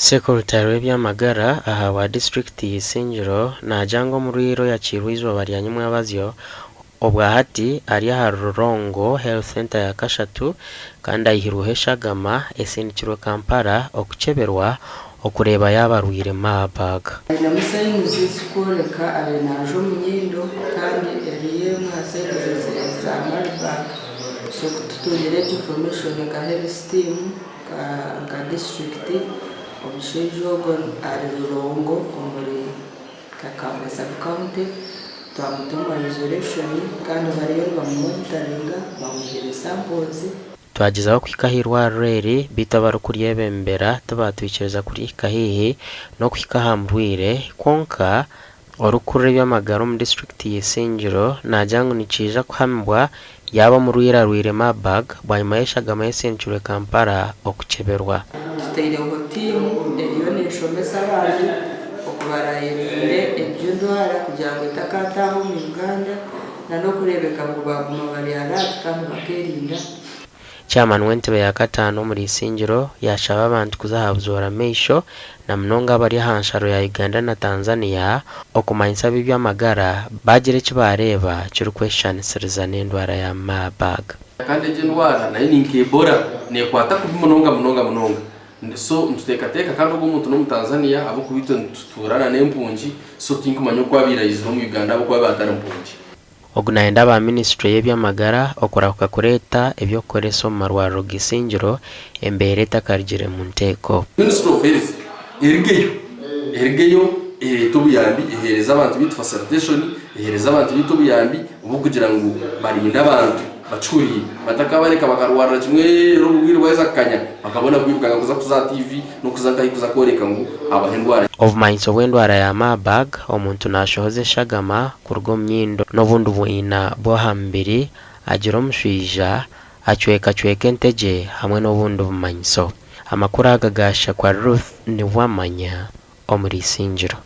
Sekurutare w'eby'amagara ahabwa disiturikiti ya Isingiro naagira ngu omurwaire oyakiirwe eizooba rya nyimwebazyo obwa hati ari ahari Rurongo Health Centre ya kashatu kandi aihirweho eshagama esindikirwe Kampala okukyeberwa okureeba yaaba arwaire Marburg. Ainemu signs ezikworeka abaire naija omu nyindo kandi eriyo emwe aha signs eza Marburg so kututungire egyo information nka health team Nka disiturikiti, omushaija ogwo ari Rurongo omuri Kakande sub-county, twamuta omu isolation kandi bariyo nibamumonitaringa bamwihire samples. Twagyezaho kuhika aha irwariro eri beitu abarikuryebembera tibaatwikiriza kurihika haihi n'okuhika aha murwaire kwonka Orikukurira eby'amagara omu disiturikiti ya Isingiro naagira ngu nikiija kuhamibwa yaaba omurwaire arwaire Marburg bwanyima y'eshagama esindikirwe Kampala okukyeberwa. Tutaireho tiimu eriyo neeshomesa abantu oku baraayerinde egyo endwara kugira ngu etakataaha omu Uganda n'okureebeka ngu baaguma bari alert kandi bakeerinda. Chairman w'entebe ya kataano omuri Isingiro yaashaba abantu kuza aha buzoora maisho na munonga abari aha nsharo ya Uganda na Tanzania okumanyisa ab'eby'amagara baagira eki baareeba kirikweshushanisiriza n'endwara ya Marburg. Kandi egyo endwara nayo ni nka Ebola nekwata kubi munonga munonga munonga so nituteekateeka kandi ogwo omuntu n'omutanzania ahabw'okuba itwe nitutuura n'empungi so tinkumanya oku abaire aizire omu Uganda ahabw'okuba abaire atari mpungi. Ogu nayenda aba minisiture y'eby'amagara okurahuka kureeta eby'okukoresa omu marwariro g'Isingiro embeera etakarugire mu nteeko. Ministry of Health erugeyo erugeyo ereete obuyambi eheereze abantu beitu facilitation eheereze abantu beitu obuyambi obw'okugira ngu barinde abantu bakihuriire batakabareka bakarwarira kimwe reero oburwaire bwaheza kukanya bakabona kwirukanga kuza kuza aha TV n'okuza nkahi kuza kworeka ngu habaho endwara. Obumanyiso bw'endwara ya Marburg, omuntu nashohoza eshagama kuruga omu nyindo n'obundi bwina bw'aha mubiri, agira omushwija, acwekacweka entegye hamwe n'obundi bumanyiso. Amakuru aga gaashakwa Ruth Niwamanya omuri Isingiro.